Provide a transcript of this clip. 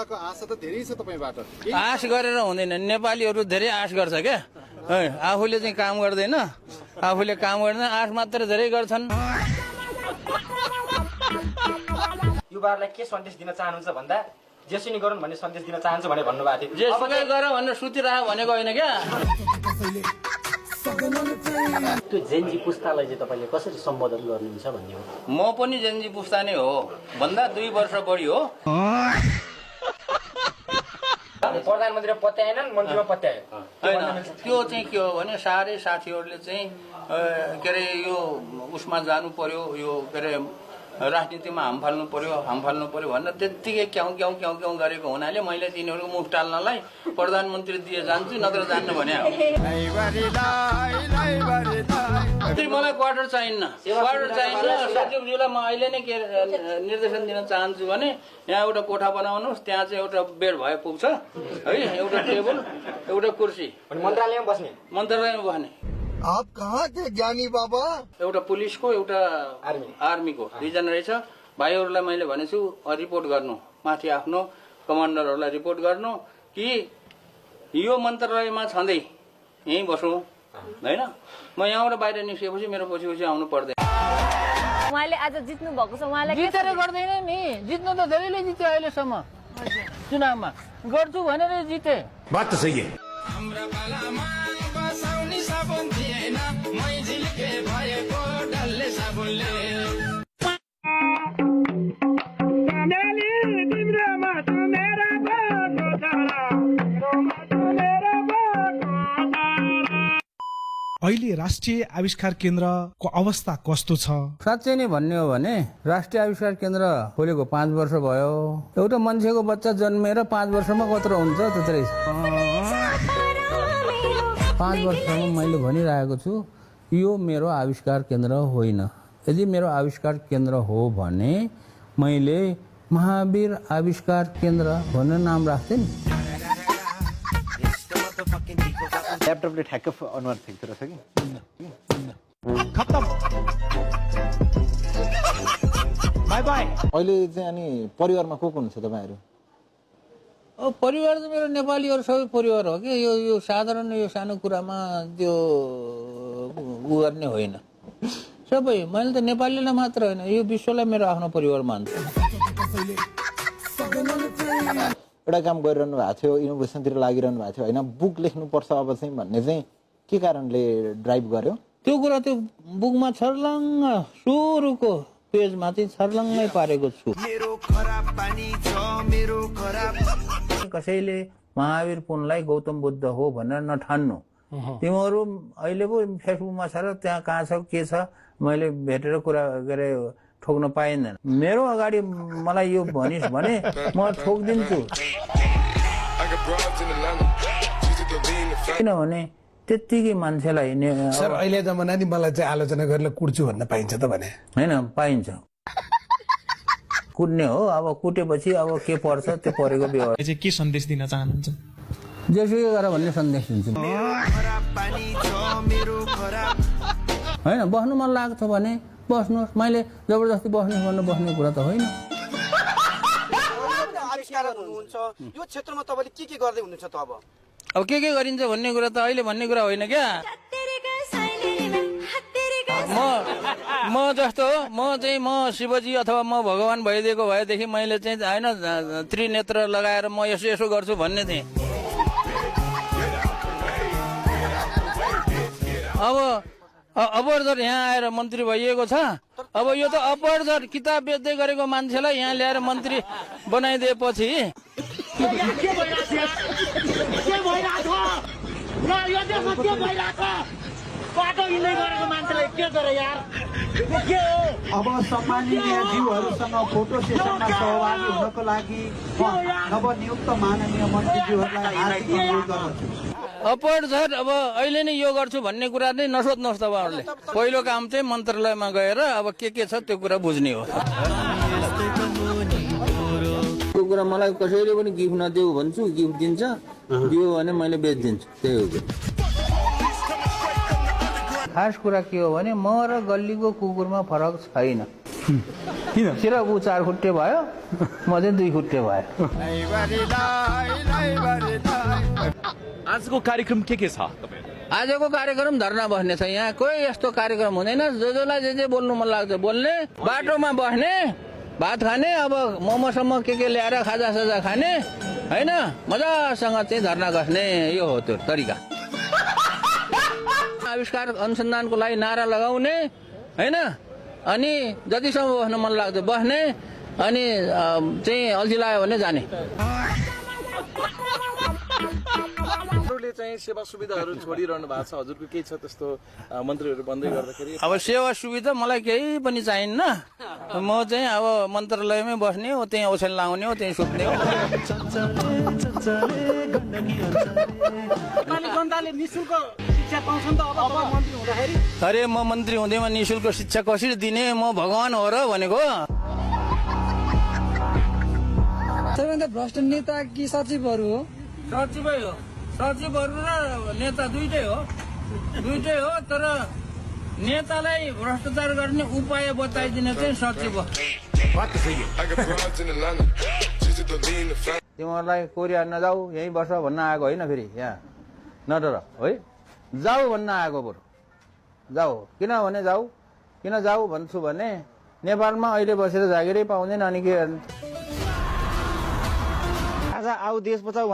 जनताको आशा त धेरै छ तपाईबाट। आश गरेर हुँदैन, नेपालीहरू धेरै आश गर्छ क्या। आफूले चाहिँ काम गर्दैन, आफूले काम गर्दैन, आश मात्र धेरै गर्छन्। युवाहरूलाई के सन्देश दिन चाहनुहुन्छ भन्दा जेसुकै गरौँ भन्ने सन्देश दिन चाहन्छु भने भन्नुभएको थियो। जेसुकै गरौँ भनेर सुतिरह भनेको होइन क्या। त्यो जेनजी पुस्तालाई चाहिँ तपाईँले कसरी सम्बोधन गर्नुहुन्छ भन्ने हो। म पनि जेनजी पुस्ता नै हो भन्दा 2 वर्ष बढी हो। प्रधानमन्त्री पत्याएनन्, मन्त्रीमा पत्याए। त्यो चाहिँ के हो भने साह्रै साथीहरूले चाहिँ के अरे यो उसमा जानु पर्यो, यो के अरे राजनीतिमा हाम फाल्नु पर्यो भनेर त्यत्तिकै क्याउ क्याउ क्याउ क्याउ गरेको हुनाले मैले तिनीहरूको मुख टाल्नलाई प्रधानमन्त्री दिए जान्छु नत्र जान्नु भने मलाई क्वार्टर चाहिन्न। सचिवज्यूलाई म अहिले नै के निर्देशन दिन चाहन्छु भने यहाँ एउटा कोठा बनाउनुहोस्, त्यहाँ चाहिँ एउटा बेड भए पुग्छ है, एउटा टेबल, एउटा कुर्सी, मन्त्रालयमा बस्ने। आप कहाँ थे ज्ञानी बाबा? एउटा पुलिसको एउटा आर्मीको 2 जना रहेछ। भाइहरूलाई मैले भनेछु रिपोर्ट गर्नु, माथि आफ्नो कमान्डरहरूलाई रिपोर्ट गर्नु कि यो मन्त्रालयमा छँदै यहीँ बसौँ होइन। म यहाँबाट बाहिर निस्केपछि मेरो पछि आउनु पर्दैन। उहाँले आज जित्नु भएको छ, उहाँलाई जितेर गर्दैन नि, जित्नु त धेरैले जित्यो अहिलेसम्म। चुनावमा गर्छु भनेर जिते। बात त सही है। अहिले राष्ट्रिय आविष्कार केन्द्रको अवस्था कस्तो छ? साँच्चै नै भन्ने हो भने राष्ट्रिय आविष्कार केन्द्र खोलेको 5 वर्ष भयो। एउटा मान्छेको बच्चा जन्मेर 5 वर्षमा कत्रो हुन्छ त्यत्रै। 5 वर्षसम्म मैले भनिरहेको छु यो मेरो आविष्कार केन्द्र होइन। यदि मेरो आविष्कार केन्द्र हो भने मैले महावीर आविष्कार केन्द्र भनेर नाम राख्थेँ नि। ल्यापटपले ठ्याक्क अनुहार ठेक्दो रहेछ कि खत्तम। By by. अहिले चाहिँ अनि परिवारमा को हुनुहुन्छ तपाईँहरू? परिवार त मेरो नेपालीहरू सबै परिवार हो कि। यो साधारण यो सानो कुरामा त्यो उ गर्ने होइन। सबै मैले त नेपालीलाई मात्र होइन, यो विश्वलाई मेरो आफ्नो परिवार मान्छु। एउटा काम गरिरहनु भएको थियो, इनोभेसनतिर लागिरहनु भएको थियो होइन, बुक लेख्नुपर्छ अब चाहिँ भन्ने चाहिँ के कारणले ड्राइभ गर्यो? त्यो कुरा त्यो बुकमा छर्लङ्ग सुरुको पेजमा चाहिँ छर्लङ्गै पारेको छु। कसैले महावीर पुनलाई गौतम बुद्ध हो भनेर नठान्नु। तिमीहरू अहिले पो फेसबुकमा छ र त्यहाँ कहाँ छ के छ मैले भेटेर कुरा गरे ठोक्न पाइँदैन। मेरो अगाडि मलाई यो भनिस् भने म ठोकिदिन्छु। किनभने त्यत्तिकै मान्छेलाई सर अहिले जमाना नि मलाई चाहिँ आलोचना गरेर कुट्छु भन्न पाइन्छ त भने होइन? पाइन्छ, कुट्ने हो। अब कुटेपछि अब के पर्छ त्यो परेको व्यवहार। के सन्देश दिन चाहनुहुन्छ? जेसुकै गर भन्ने सन्देश दिन्छु होइन। बस्नु मन लाग्छ भने बस्नुहोस्, मैले जबरजस्ती बस्नुहोस् भन्नु बस्ने कुरा त होइन। यो क्षेत्रमा तपाईँले के गर्दै हुनुहुन्छ त? अब के गरिन्छ भन्ने कुरा त अहिले भन्ने कुरा होइन क्या। म जस्तो म शिवजी अथवा म भगवान भइदिएको भएदेखि मैले चाहिँ होइन त्रिनेत्र लगाएर म यसो गर्छु भन्ने थिएँ। अब जर यहाँ आएर मन्त्री भइएको छ। अब यो त अपरझट किताब बेच्दै गरेको मान्छेलाई यहाँ ल्याएर मन्त्री बनाइदिएपछि अब सम्माननीय ज्यूहरूसँग फोटो सेसनमा सहभागी हुनको लागि नवनियुक्त माननीय मन्त्रीज्यूहरूलाई हार्दिक अनुरोध गर्दछु। अपरझट अब अहिले नै यो गर्छु भन्ने कुरा नै नसोध्नुहोस् तपाईँहरूले। पहिलो काम चाहिँ मन्त्रालयमा गएर अब के छ त्यो कुरा बुझ्ने हो। त्यो कुरा मलाई कसैले पनि गिफ्ट नदेऊ भन्छु, गिफ्ट दिन्छ, दियो भने मैले बेचिदिन्छु, त्यही हो। खास कुरा के हो भने म र गल्लीको कुकुरमा फरक छैन। किन सिर ऊ 4 खुट्टे भयो म चाहिँ 2 खुट्टे भयो। आजको कार्यक्रम के छ आजको कार्यक्रम धर्ना बस्ने छ। यहाँ कोही यस्तो कार्यक्रम हुँदैन। जसलाई जे बोल्नु मन लाग्छ बोल्ने, बाटोमा बस्ने, भात खाने, अब मोमोसम्म के ल्याएर खाजा साजा खाने होइन, मजासँग चाहिँ धर्ना गर्ने, यो हो त्यो तरिका। आविष्कार अनुसन्धानको लागि नारा लगाउने होइन, अनि जतिसम्म बस्न मन लाग्छ बस्ने, अनि चाहिँ अल्छी लाग्यो भने जाने। चाहिँ सेवा सुविधाहरू छोडिरहनु भएको छ, हजुरको केही छ त्यस्तो मन्त्रीहरू बन्दै गर्दाखेरि? अब सेवा सुविधा मलाई केही पनि चाहिन्न। म चाहिँ अब मन्त्रालयमै बस्ने हो, त्यहीँ ओछ्यान लाउने हो, त्यहीँ सुत्ने हो। जनताले निशुल्क शिक्षा पाउँछन् त अब मन्त्री हुँदाखेरि? अरे म मन्त्री हुँदैमा निशुल्क शिक्षा कसरी दिने? म भगवान हो र भनेको। सबैभन्दा भ्रष्ट नेता कि सचिवहरू हो? सचिवै हो। सचिवहरू र नेता दुइटै हो। तर नेतालाई भ्रष्टाचार गर्ने उपाय बताइदिने चाहिँ सचिव हो। तिमीहरूलाई कोरिया नजाऊ, यहीँ बस भन्न आएको होइन, फेरि यहाँ नडर है, जाऊ भन्न आएको। बरु जाऊ, किनभने जाऊ, किन जाऊ भन्छु भने नेपालमा अहिले बसेर जागिरै पाउँदैन, अनि के आज आऊ देश बचाऊ